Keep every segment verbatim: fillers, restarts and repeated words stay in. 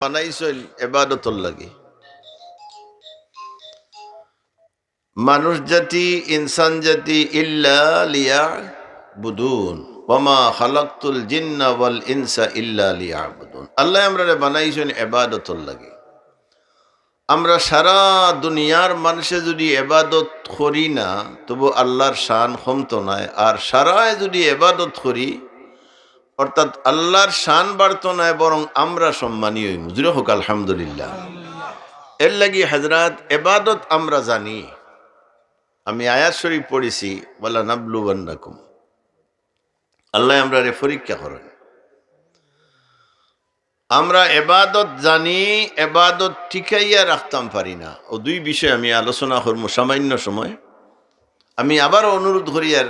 বানাইছইন এবাদতর লাগি। মানুষ জাতি, ইনসান জাতি, ইল্লা লিয়াবুদুন। ওয়া মা খালাকতুল জিন্না ওয়াল ইনসা ইল্লা লিয়াবুদুন। আল্লায় আমরারে বানাইছইন এবাদতর লাগি। আমরা সারা দুনিয়ার মানষে যুদি এবাদত করি না, তবু আল্লার শান কমতো নায়। আর সারায় যুদি এবাদত করি, অর্থাৎ আল্লার শান বাড়তো নায়, বরং আমরা সম্মানী অইমু। জুরে কউক্কা আলহামদুলিল্লাহ। এরলাগি হযরত, এবাদত আমরা জানি। আমি আয়াত শরীফ পড়ছি, "ওয়ালা নাবলুওয়ান্নাকুম।" আল্লায় আমরারে পরীক্ষা করইন। আমরা এবাদত জানি, এবাদত টিকাইয়া রাখতাম পারি না। অউ দুই বিষয় আমি আলোচনা করমু সামান্য সময়। আমি আবারও অনুরোধ করিয়ার,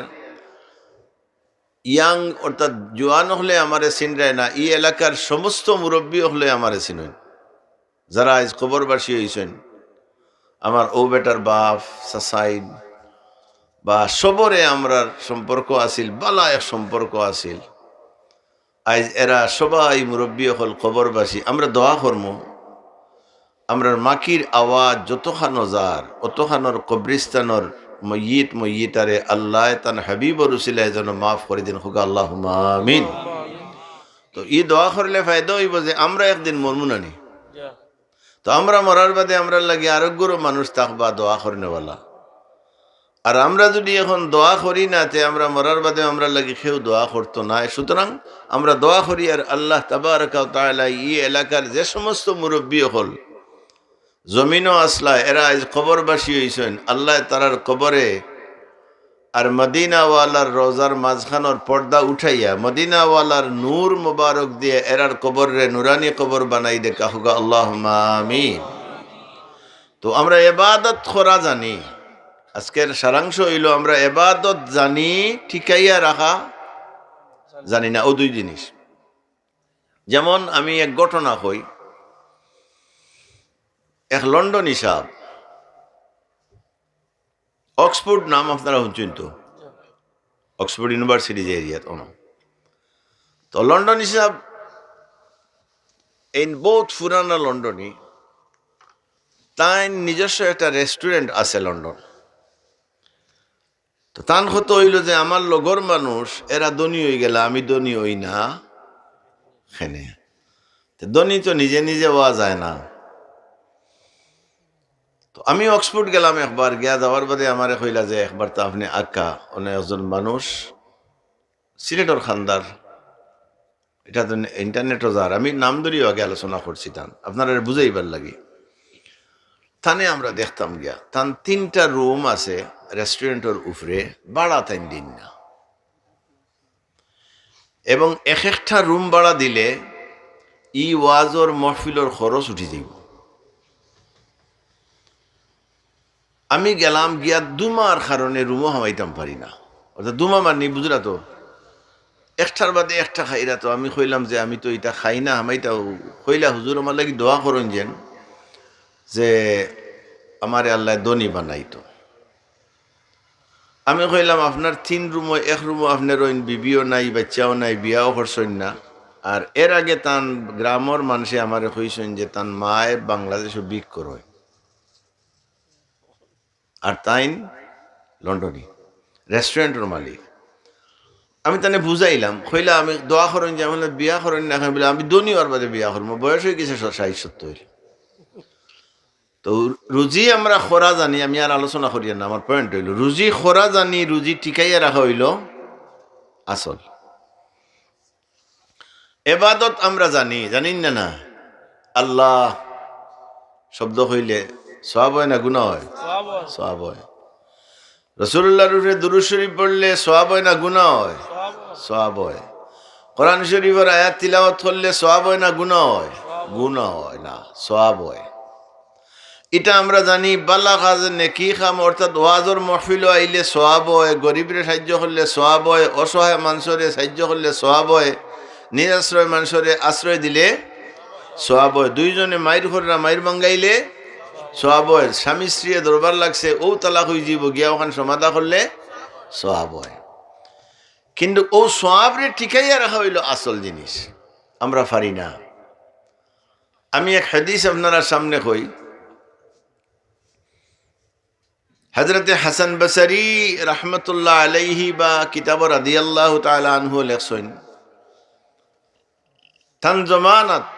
young অর্থাৎ জোয়ান অকলে আমারে চিনরায় না, ই এলাকার সমস্ত মুরব্বি অকলে আমারে চিনইন। যারা আইজ কবরবাসী অইছইন, আমার অউ বেটার বাপ, চাচাইন, বা সবরে আমরার সম্পর্ক আছিল, বালা এক সম্পর্ক আছিল। আইজ এরা সবাই মুরব্বি অকল কবরবাসী, আমরা দোয়া করমু। আমরার মাকির আওয়াজ যতখানো যার, অতখানোর কবরিস্তানর মইয়িত মইয়িতারে আল্লায় তান হাবিবর উসিলায় যেন মাফ করি দেইন, কউক্কা আল্লাহুম্মা আমিন। তো ই দোয়া করলে ফায়দা অইবো যে আমরা একদিন মরমু না নি। তো আমরা মরার বাদে আমরার লাগি আরোগ্যরও মানুষ থাকবা দোয়া করনেওয়ালা। আর আমরা যুদি এখন দোয়া করি না, তে আমরা মরার বাদে আমরার লাগি কেউ দোয়া করতো নায়। সুতরাং আমরা দোয়া করি, আর আল্লাহ তাবারাকা ওয়া তাআলা ই এলাকার যে সমস্ত মুরব্বি অকল জমিনো আছলা, এরা আইজ কবরবাসী অইছইন, আল্লায় তারার কবরে আর মদিনাওয়ালার রওজার মাঝখানোর পর্দা উঠাইয়া মদিনাওয়ালার নূর মোবারক দিয়া এরার কবররে নুরানি কবর বানাই দেউক্কা, কউক্কা আল্লাহুম্মা আমিন। তো আমরা এবাদত করা জানি, আজকের সারাংশ অইলো আমরা এবাদত জানি, টিকাইয়া রাখা জানি না, অউ দুই জিনিস। যেমন আমি এক ঘটনা কই, এক লন্ডনী সাব, অক্সফোর্ড নাম আপনারা হুনছইন তো, অক্সফোর্ড ইউনিভার্সিটি যে এরিয়াত অনো। তো লন্ডনী সাব এইন বউত পুরানা লন্ডনী, তাইন নিজস্ব একটা রেস্টুরেন্ট আছে লন্ডন। তো তান কথা অইলো যে আমার লগর মানুষ এরা ধনী অইগেলা, আমি ধনী অই না কেনে? তো ধনী তো নিজে নিজে অওয়া যায় না। তো আমি অক্সফোর্ড গেলাম একবার, গিয়া যাওয়ার বাদে আমারে কইলা যে একবার তো আপনে আক্কা, অনো একজন মানুষ সিলেটর খান্দার, ইটা তো ইন্টারনেটো যার, আমি নাম ধরিও আগে আলোচনা করছি তান, আপনারারে বুঝাইবার লাগি। তানে আমরা দেখতাম গিয়া, তান তিনটা রুম আছে রেস্টুরেন্টর উপরে, ভাড়া তাইন দেইন না। এবং এক একটা রুম ভাড়া দিলে ই ওয়াজর মহফিলর খরচ উঠি যাইবো। আমি গেলাম গিয়া দুমার কারণে রুমো হামাইতাম পারি না। অর্থাৎ দুমা মানি বুঝরা তো, একটার বাদে একটা খাইরা তো। আমি কইলাম যে আমি তো ইটা খাই না, হামাইতা। কইলা, "হুজুর, আমার লাগি দোয়া করইন যেন, যে আমারে আল্লায় ধনী বানাইতো।" আমি কইলাম, "আপনার তিন রুমো, এক রুমো আপনে রইন, বিবিও নাই, বাইচ্চাও নাই, বিয়াও করছইন না। আর এর আগে তান গ্রামর মানষে আমারে কইছইন যে তান মায়ে বাংলাদেশো ভিক করইন।" আর তাইন লন্ডনী, রেস্টুরেন্টর মালিক। আমি তানে বুঝাইলাম, কইলা, "আমি দোয়া করইন যে আমি বিয়া করইন না, এখন বলে আমি ধনী অওয়ার বাদে বিয়া করমু, বয়স অইগেছে ষ-, ষাইট সত্তইর।" তো রুজি আমরা করা জানি, আমি আর আলোচনা করিয়ার না, আমার পয়েন্ট অইলো, রুজি করা জানি, রুজি টিকাইয়া রাখা অইলো আসল। এবাদত আমরা জানি, জানি না না? আল্লাহ শব্দ কইলে সওয়াব অয় না গুনা অয়? সওয়াব অয়। সওয়াব অয়। রাসূলুল্লাহর উপরে দুরূদ শরীফ পড়লে সওয়াব অয় না গুনা অয়? সওয়াব অয়। সওয়াব অয়। কোরআন শরীফর আয়াত তিলাওয়াত করলে সওয়াব অয় না গুনা অয়? সওয়াব অয়। গুনা অয় না, সওয়াব অয়। ইটা আমরা জানি, বালা কাজ, নেকি কাম, অর্থাৎ ওয়াজর মহফিলো আইলে সওয়াব অয়, গরিবরে সাইয্য করলে সওয়াব অয়, অসহায় মানষরে সাইয্য করলে সওয়াব অয়, নিরাশ্রয় মানষরে আশ্রয় দিলে সওয়াব অয়, দুইজনে মাইর কররা মাইর ভাঙ্গাইলে সওয়াব অয়, স্বামী স্ত্রীয়ে দরবার লাগছে, অউ তালাক অইযিবো, গিয়া অখান সমাধা করলে সওয়াব অয়। কিন্তু অউ সওয়াবরে টিকাইয়া রাখা অইলো আসল জিনিস, আমরা পারি না। আমি এক হাদিস আপনারার সামনে কই। হযরতে হাসান বসরি রহমতুল্লাহ আলাইহি বা কিতাব রাদিয়াল্লাহু তাআলা আনহু লেখছইন, তান জমানাত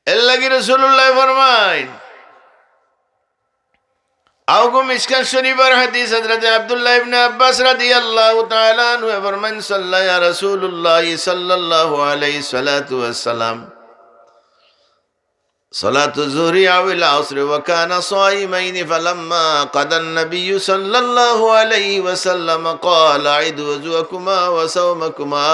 এর লাগি রাসূলুল্লাহ ফরমাইন, আউগু মিশকাত শরীফর হাদিস, হযরতে আব্দুল্লাহ ইবনে আব্বাস রাদিয়াল্লাহু তাআলা আনহু ফরমাইন, সাল্লা ইয়া রাসূলুল্লাহ সাল্লাল্লাহু আলাইহি সালাতু ওয়াসসালাম, صلاة الظهر أو العصر وكان صائمين، فلما قضى النبي صلى الله عليه وسلم قال: أعيدوا وضوءكما وصومكما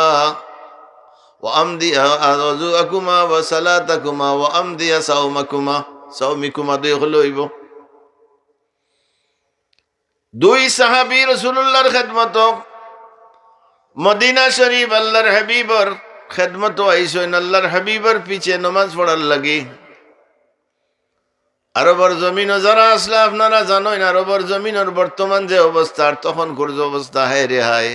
وأمضيا وضوءكما وصلاتكما وأمضيا صومكما، صومكما দুই অকল অইবো। দুই সাহাবী রাসূলুল্লাহর খেদমতো মদিনা শরীফ আল্লাহর হাবিবর খেদমতো আইছইন, আল্লাহর হাবিবর পিছে নমাজ পড়ার লাগি। আরবর জমিনো যারা আছলা, আপনারা জানইন, আরবর জমিনর বর্তমান যে অবস্থা, আর তখনকুর যে অবস্থা, হায় রে হায়।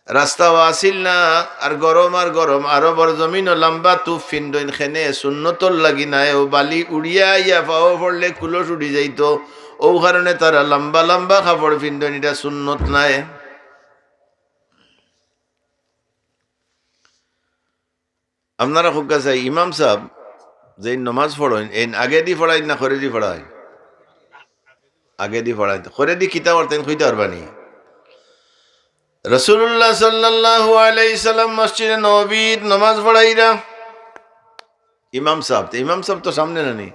রাস্তাও আছিল না, আর গরম আর গরম। আরবর জমিনো লম্বা তুফ ফিন্দইন, খেনে সুন্নতর লাগি নায়, অউ বালি উড়িয়া আইয়া পাও পড়লে কুলস উড়ি যাইতো, অউ কারণে তারা লম্বা লম্বা কাপড় ফিন্দইন, ইটা সুন্নত নায়। আপনারা কউক্কা চাই, ইমাম সাব যেইন নমাজ পড়ইন, এইন আগেদি পড়াইন না খরেদি পড়াইন? আগেদি পড়াইন। খরেদি কিতা করতা, এইন কইতা পারবানি? রাসূলুল্লাহ সাল্লাল্লাহু আলাইহি সাল্লাম মসজিদে নববীত নমাজ পড়াইরা, ইমাম সাব, তে ইমাম সাব তো সামনে নানি।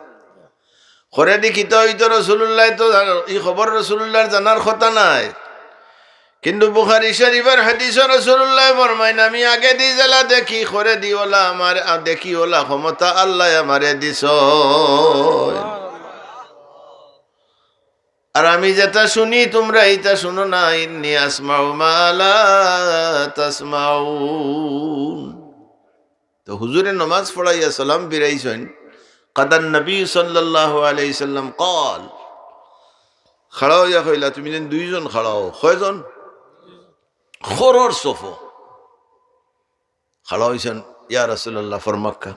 খরেদি কিতা অইতো, রাসূলুল্লাহ তো জান-, ই খবর রাসূলুল্লাহর জানার কথা নায়। কিন্তু বুখারী শরীফর হাদিসো রাসূলুল্লাহ ফরমাইন, আমি আগেদি যেলা দেখি, খরেদি অলা আমার, আ, দেখি অলা ক্ষমতা আল্লায় আমারে দিছইন। আর আমি যেটা শুনি, তুমরা ইটা শুনো না, ইন্নী আসমাউ মা লা তাসমাউন। তো হুজুরে নমাজ পড়াইয়া সালাম ফিরাইছইন। কাদান নবী সাল্লাল্লাহু আলাইহি সাল্লাম ক্বাল, খাড়া অইয়া কইলা, তুমি যেন দুইজন খাড়া অও। কয়জন? খরর সফো। খাড়া অইছইন, ইয়া রাসূলুল্লাহ, ফরমাউক্কা।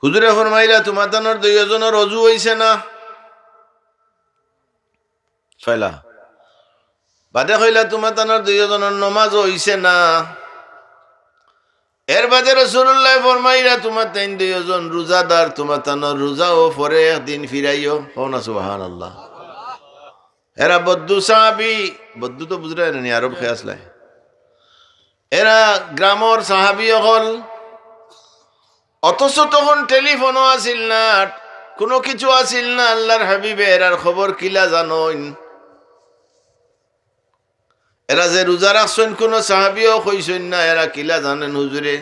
হুজুরে ফরমাইলা, তুমাতানর দুইওজনর অজু অইছে না। পয়লা। বাদে কইলা, তুমাতানর দুইওজনর নমাজও অইছে না। এর বাদে রাসূলুল্লাহ ফরমাইলা, তুমাতাইন দুইওজন রোজাদার, তুমাতানর রোজাও পরে একদিন ফিরাইও। কও না সুবহানাল্লাহ। এরা বদ্দু সাহাবী, বদ্দু তো বুঝরায় না নি, আরব খেয়ে আসলায়। এরা গ্রামর সাহাবী অকল, অথচ তখন টেলিফোনও আছিল না, কুনু কিছু আছিল না। আল্লাহর হাবিবে এরার খবর কিলা জানইন? এরা যে রোজা রাখছইন, কুনু সাহাবীও কইছইন না, এরা কিলা জানইন হুজুরে?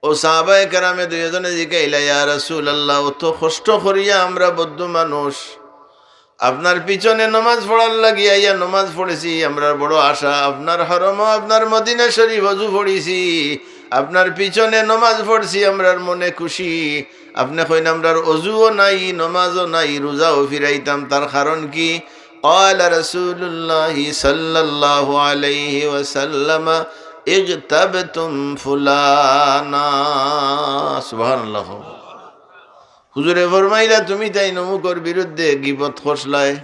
অউ সাহাবায়ে কেরামে দুইওজনে জিকাইলা, ইয়া রাসূলুল্লাহ, অত কষ্ট করিয়া আমরা বদ্দু মানুষ, আপনার পিছনে নমাজ পড়ার লাগি আইয়া নমাজ পড়ছি, আমরার বড় আশা, আপনার হরমো, আপনার মদিনা শরীফ অজু পড়ছি, আপনার পিছনে নমাজ পড়ছি, আমরার মনে খুশি। আপনে কইন আমরার অজুও নাই, নমাজও নাই, রোজাও ফিরাইতাম, তার কারণ কি? قال رسول الله صلى الله عليه وسلم: اغتبتم فلانا। সুবহানাল্লাহ। হুজুরে ফরমাইলা, তুমি তাইন অমুকর বিরুদ্ধে গিবত করছলায়।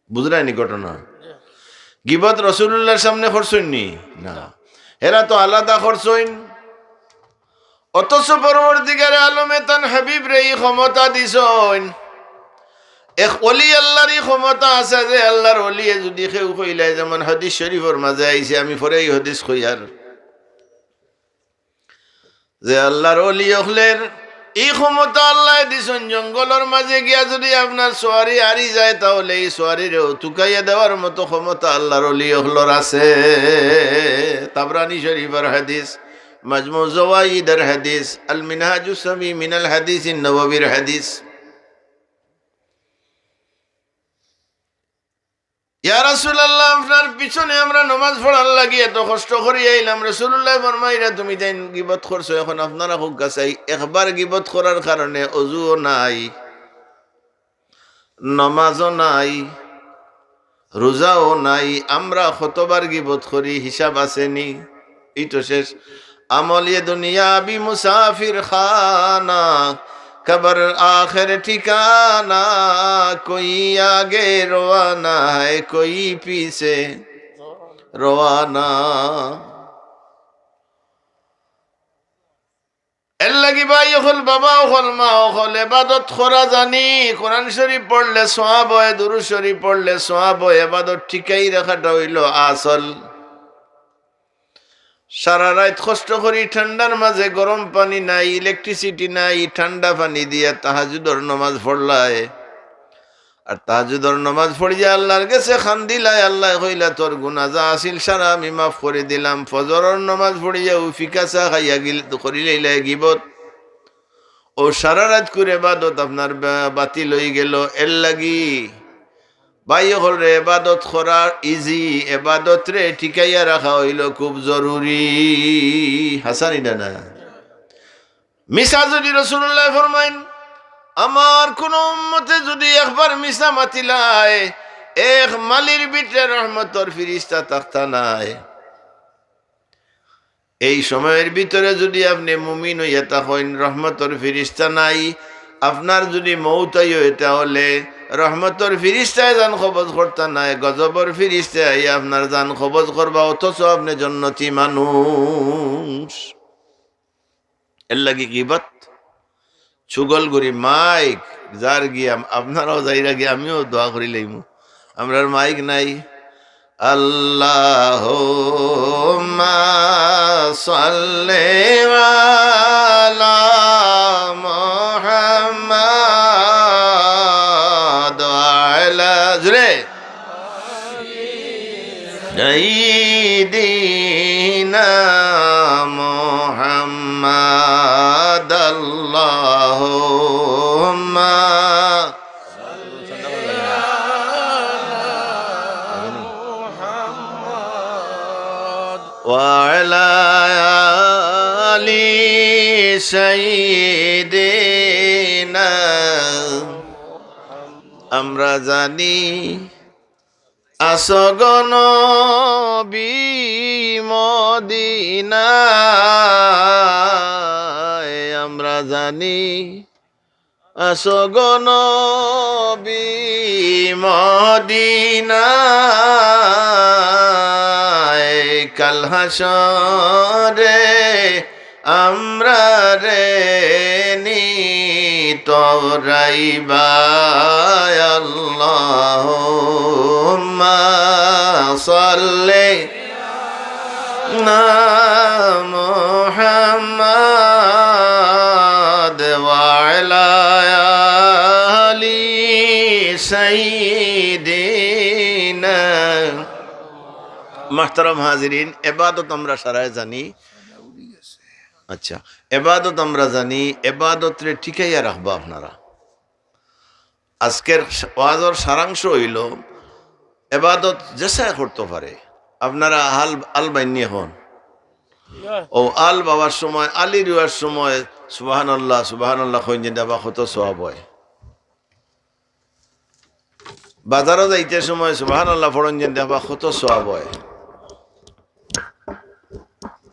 বুঝরায়নি ঘটনা? গিবত রাসূলুল্লাহর সামনে করছইন নি? না। এরা তো আলাদা করছইন। অথচ পরওয়ারদিগারে আলমে তান হাবিবরে ই ক্ষমতা দিছইন। এক ওলি আল্লাহর ই ক্ষমতা আছে যে আল্লাহর ওলিয়ে যুদি কেউ কইলায়, যেমন হাদিস শরীফর মাঝে আইছে, আমি পরে ই হাদিস কইয়ার, যে আল্লাহর ওলি অকলর ই ক্ষমতা আল্লায় দিছইন, জঙ্গলর মাঝে গিয়া যুদি আপনার সোয়ারি হারি যায়, তাহলে ই সোয়ারিরেও তুকাইয়া দেওয়ার মতো ক্ষমতা আল্লাহর ওলি অকলর আছে। তাবরানী শরীফর হাদিস, মাজমু জওয়াইদর হাদিস, আল মিনহাজুস সামি মিনাল হাদিস নববীর হাদিস। ইয়া রাসূলুল্লাহ, আপনার পিছনে আমরা নমাজ পড়ার লাগি এত কষ্ট করি আইলাম। রাসূলুল্লাহ ফরমাইরা, তুমি তাইন গিবত করছো, এখন আপনারা কউক্কা চাই, একবার গিবত করার কারণে অজুও নাই, নমাজও নাই, রোজাও নাই, আমরা কতবার গিবত করি, হিসাব আছেনি? এই তো শেষ। আমল ইয়ে দুনিয়া ভি মুসাফির খানা, কবর আখের ঠিকানা, কোই আগে রওয়ানা হ্যায়, কোই পিছে রওয়ানা। এর লাগি ভাই অকল, বাবা অকল, মা অকল, এবাদত করা জানি। কোরআন শরীফ পড়লে সওয়াব অয়, দুরূদ শরীফ পড়লে সওয়াব অয়। এবাদত টিকাই রাখাটা অইলো আসল। সারা রাইত কষ্ট করি, ঠান্ডার মাঝে গরম পানি নাই, ইলেকট্রিসিটি নাই, ঠান্ডা পানি দিয়া তাহাজ্জুদর নমাজ পড়লায়। আর তাহাজ্জুদর নমাজ পড়িয়া আল্লার গেছে কান্দিলায়, আল্লায় কইলা, "তোর গুনা যা আছিল সারা আমি মাফ করি দিলাম।" ফজরর নমাজ পড়িয়াউ ফিকা চা খাইয়া গিল-, করিলাইলায় গিবত। অউ সারা রাইতকুর এবাদত আপনার বা-, বাতিল অইগেলো। এর লাগি ভাই অকলরে, এবাদত করা ইজি, এবাদতরে টিকাইয়া রাখা অইলো খুব জরুরি। হাছানি না না? মিছা যুদি রাসুলুল্লায় ফরমাইন, "আমার কুনু উম্মতে যুদি একবার মিছা মাতিলায়, এক মাইলর ভিতরে রহমতর ফিরিস্তা থাকতা নায়।" এই সময়র ভিতরে যুদি আপনে মুমিন অইয়া থাকইন, রহমতর ফিরিস্তা নাই, আপনার যুদি মউত অয়, তাহলে রহমতর ফিরিস্তায় জান কবজ করতা নায়, গজবর ফিরিস্তায় আইয়া আপনার জান কবজ করবা, অথচ আপনে জন্নতি মানুষ। এর লাগি গিবত, চুগলখুরি, মাইক, যার গিয়া, আপনারাও যাইরা গিয়া, আমিও দোয়া করি লইমু। আমরার মাইক নাই। আল্লাহুম্মা সাল্লি আলা মুহাম্মাদ ওয়া আলা, জুরে। سيدنا محمد اللهم وعلى آل سيدنا। আমরা জানি আছো গো নবী মদিনায়, আমরা জানি আছো গো নবী মদিনায়। কাল হাশরে আমরারে নি তোরাইবা। আল্লাহুম্মা সাল্লি আলা মুহাম্মাদ ওয়া আলা আলি সাইয়্যিদিনা। মুহতারাম হাজিরিন, এবাদত আমরা সারায় জানি। আচ্ছা, এবাদত আমরা জানি, এবাদতরে টিকাইয়া রাখবা আপনারা। আজকের ওয়াজর সারাংশ অইলো, এবাদত যেসায় করতো পারে। আপনারা আল, আল বাইন্নি অখন। অউ আল বাওয়ার সময়, আলি রুয়ার সময় সুবহানাল্লাহ, সুবহানাল্লাহ কইন যেন দেখবা কত সওয়াব অয়। বাজারো যাইতে সময় সুবহানাল্লাহ পড়ইন যেন দেখবা কত সওয়াব অয়।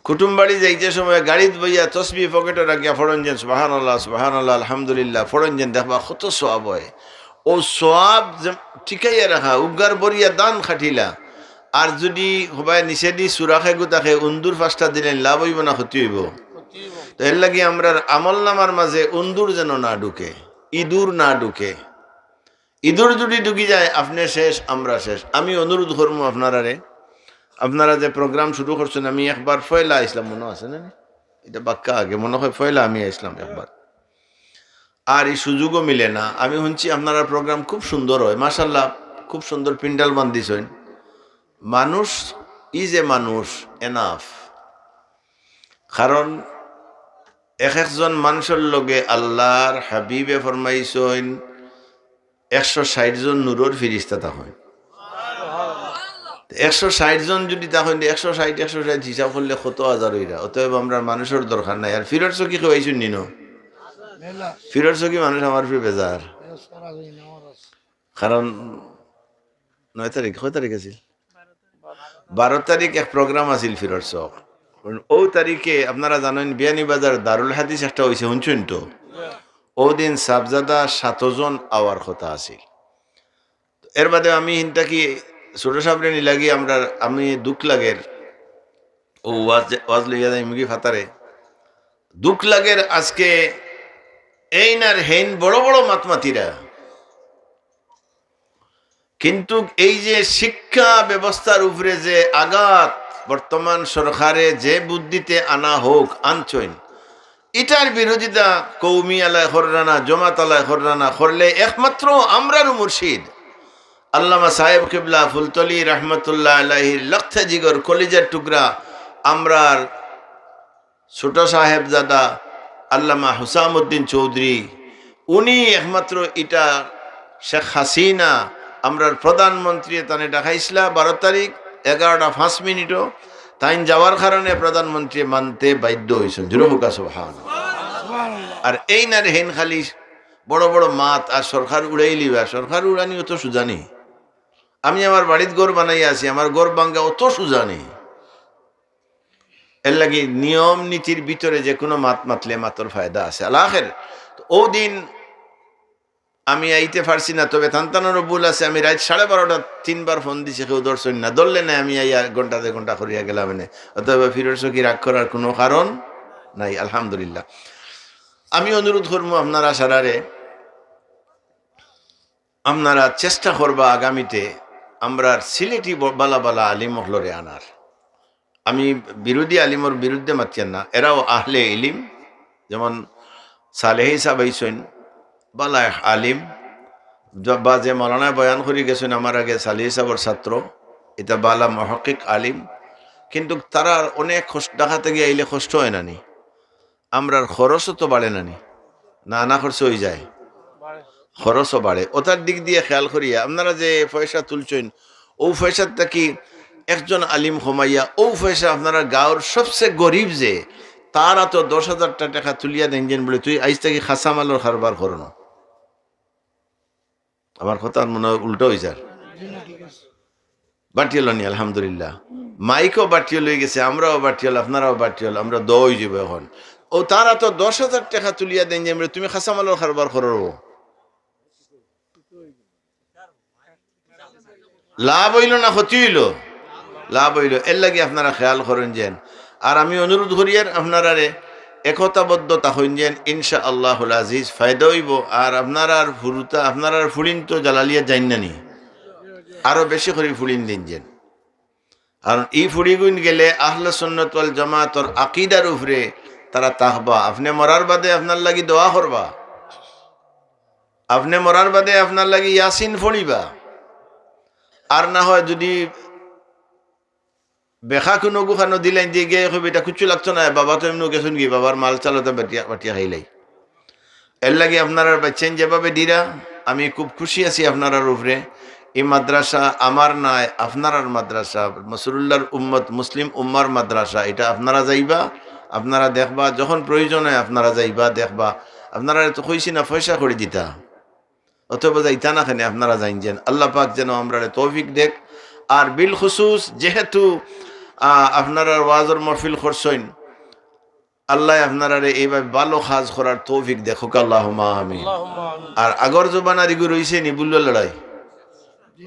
কুটুমবাড়ি যাইতে সময় গাড়িত বইয়া তসবি পকেটো রাখিয়া পড়ইন যেন সুবহানাল্লাহ, সুবহানাল্লাহ, আলহামদুলিল্লাহ পড়ইন যেন দেখবা কত সওয়াব অয়। অউ সওয়াব যে টিকাইয়া রাখা, উগার বরিয়া দান খাটিলা। আর যুদি হবায় নিচেদি সুরাখে গুতাখে উন্দুর পাঁচটা দিলাইন, লাভ অইবো না ক্ষতি অইবো? তো এর লাগি আমরার আমলনামার মাঝে উন্দুর যেন না ঢুকে, ইদুর না ঢুকে। ইদুর যুদি ঢুকি যায়, আপনে শেষ, আমরা শেষ। আমি অনুরোধ করমু আপনারারে, আপনারা যে program শুরু করছইন, আমি একবার পয়লা আইছলাম, মনো আছে না? ইটা বাক্কা আগে, মনো অয় পয়লা আমি আইছলাম একবার। আর ই সুযোগও মিলে না। আমি হুনছি আপনারার program খুব সুন্দর অয়, মাশাআল্লাহ, খুব সুন্দর পিন্ডাল বান্ধিছইন। মানুষ, ই যে মানুষ, enough। কারণ এক একজন মানষর লগে আল্লার হাবিবে ফরমাইছইন, একশো ষাইট জন নূরর ফিরিস্তা থাকইন। একশো ষাইট জন যুদি থাকইন, একশো ষাইট, একশো ষাইট হিসাব করলে কত হাজার অইরা? অতএব আমরার মানষর দরকার নাই। আর ফিরর চকি কেউ আইছইন নি ন? ফিরর চকি মানুষ আমার ফির বেজার। কারণ নয় তারিখ, কয় তারিখ আছিল? বারো তারিখ এক প্রোগ্রাম আছিল ফিরোজ চক। অউ তারিখে আপনারা জানইন বিয়ানীবাজার দারুল হাদিস একটা অইছে, হুনছইন তো? অউ দিন সাবজাদা সাতজন আওয়ার কথা আছিল। এর বাদে আমি হিনতা কি ছোট সাবরে নিলাগি আমরা, আমি দুখ লাগের, অউ ওয়াজ, ওয়াজ লইয়া যাইমুগি ফাতারে। দুখ লাগের আজকে এইন আর হেইন বড় বড় মাত মাতিরা। কিন্তু এই যে শিক্ষা ব্যবস্থার উপরে যে আঘাত, বর্তমান সরকারে যে বুদ্ধিতে আনা হোক, আনছইন, ইটার বিরোধিতা কওমি আলায় কররা না, জমাত আলায় কররা না, করলে একমাত্র আমরার মুর্শিদ আল্লামা সাহেব কিবলা ফুলতলি রহমতুল্লাহ আলাইহির লক্তে জিগর কলিজার টুকরা আমরার ছোট সাহেবজাদা আল্লামা হুসামউদ্দিন চৌধুরী, উনি একমাত্র ইটা শেখ হাসিনা, আমরার প্রধানমন্ত্রী তানে ডাকাইছলা বারো তারিখ এগারোটা পাঁচ মিনিটও, তাইন যাওয়ার কারণে প্রধানমন্ত্রী মানতে বাধ্য অইছইন। জোরে কউক্কা সুবহান। আর এইন আর হেইন খালি বড় বড় মাত আর সরকার উড়াইলিবা, সরকার উড়ানি অত সুজা নি। আমি আমার বাড়িত ঘর বানাইয়া আছি, আমার ঘর ভাঙ্গা অত সুজা নি। এর লাগি নিয়ম নীতির ভিতরে যে কোনো মাত মাতলে মাতর ফায়দা আছে। আলাখের তো অউ দিন আমি আইতে পারছি না, তবে তানতানরও ভুল আছে। আমি রাইত সাড়ে বারোটা তিনবার ফোন দিছি, কেউ ধরছইন না, ধরলে না, আমি আইয়া ঘন্টা দেড় ঘন্টা করিয়া গেলাম এনে। অতএব ফিরোজ চকি রাগ করার কোনো কারণ নাই, আলহামদুলিল্লাহ। আমি অনুরোধ করমু আপনারা সারারে, আপনারা চেষ্টা করবা আগামীতে আমরার সিলেটি ব-, বালা বালা আলিম অকলরে আনার। আমি বিরোধী আলিমর বিরুদ্ধে মাতিয়ার না, এরাও আহলে ইলিম, যেমন সালেহি সাহেব আইছইন, বালা এক আলিম, য-, বা যে মৌলানায় বয়ান করি গেছইন আমার আগে, সালেহি সাহেবর ছাত্র, ইটা বালা মুহাক্কিক আলিম, কিন্তু তারার অনেক কষ্ট, ঢাকা থাকি আইলে কষ্ট অয় না নি? আমরার খরচও তো বাড়ে না নি? না, না খরচ অইযায়, খরচও বাড়ে। অতার দিক দিয়া খেয়াল করিয়া আপনারা যে পয়সা তুলছইন, অউ পয়সার থাকি একজন আলিম কমাইয়া অউ পয়সা আপনারা গাঁওর সবচেয়ে গরিব যে, তার আতো দশ হাজারটা টেকা তুলিয়া দেইন যেন, বলে, "তুই আইজ থাকি কাঁচামালর কারবার করো না।" আমার কথা মনে অয় উল্টা অইযার। বাটিয়াল নি, আলহামদুলিল্লাহ। মাইকও বাটিয়াল অইগেছে, আমরাও বাটিয়াল, আপনারাও বাটিয়াল, আমরা দোয়া অইযিবো অখন। অউ তার আতো দশ হাজার টেকা তুলিয়া দেইন যে, "তুমি কাঁচামালর কারবার করো।" লাভ অইলো না ক্ষতি অইলো? লাভ অইলো। এর লাগি আপনারা খেয়াল করইন যেন। আর আমি অনুরোধ করিয়ার আপনারারে একতাবদ্ধ থাকইন যেন, ইনশাআল্লাহুল আজিজ ফায়দা অইবো। আর আপনারার ফুরুতা, আপনারার ফুড়িন তো জালালিয়া যাইন না নি, আরো বেশি করি ফুড়িন দিন যেন। আর ই ফুড়িগুইন গেলে আহলে সুন্নত ওয়াল জামাতর আকিদার উপরে তারা থাকবা। আপনে মরার বাদে আপনার লাগি দোয়া করবা, আপনে মরার বাদে আপনার লাগি ইয়াসিন পড়িবা। আর না হয় যদি বেখা কুনু গুখানো দিলাইন যে গিয়া কইবা, "ইটা কিচ্ছু লাগতো না, বাবা তো এমনেউ গেছইন গি, বাবার মাল চালাতে বাটিয়া, বাটিয়া খাইলাই।" এর লাগি আপনারার বাচ্চাইন যেভাবে দিরা, আমি খুব খুশি আছি আপনারার উপরে। ই মাদ্রাসা আমার নায়, আপনারার মাদ্রাসা, রাসুলুল্লাহর উম্মত, মুসলিম উম্মার মাদ্রাসা। ইটা আপনারা যাইবা, আপনারা দেখবা, যখন প্রয়োজন অয় আপনারা যাইবা, দেখবা। আপনারারে তো কইছি না পয়সা কড়ি দিতা, অতএব যাইতা না কেনে, আপনারা যাইন যেন। আল্লাহ পাক যেন আমরারে তৌফিক দেখ। আর বিল খুসুস যেহেতু, আহ, আপনারার ওয়াজর মহফিল করছইন, আল্লায় আপনারারে এইভাবে ভালো কাজ করার তৌফিক দেখ, কউক্কা আল্লাহুম্মা আমিন। আর আগর জমানার ইগু রইছে নি, বুলুয়া লড়াই,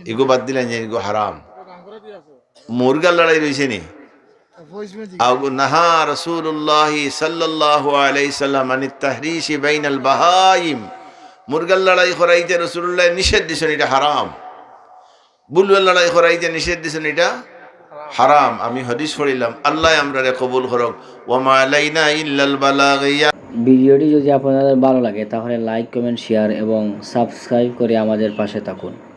ইগু বাদ দিলাইন যে, ইগু হারাম। মুরগার লড়াই রইছে নি? আগু নাহা রাসুলুল্লাহি সাল্লাল্লাহু আলাইহি সাল্লাম আনিত তাহরিশি বাইনাল বাহাইম। মুরগার লড়াই করাইতে রাসুলুল্লায় নিষেধ দিছইন, ইটা হারাম। বুলুয়ার লড়াই করাইতে নিষেধ দিছইন, ইটা হারাম। আমি হাদিস পড়িলাম, আল্লায় আমরারে কবুল করউক। ওয়া মা আলাইনা ইল্লাল বালাগ। ইয়া ভিডিওটি যদি আপনাদের ভালো লাগে তাহলে লাইক, কমেন্ট, শেয়ার এবং সাবস্ক্রাইব করে আমাদের পাশে থাকুন।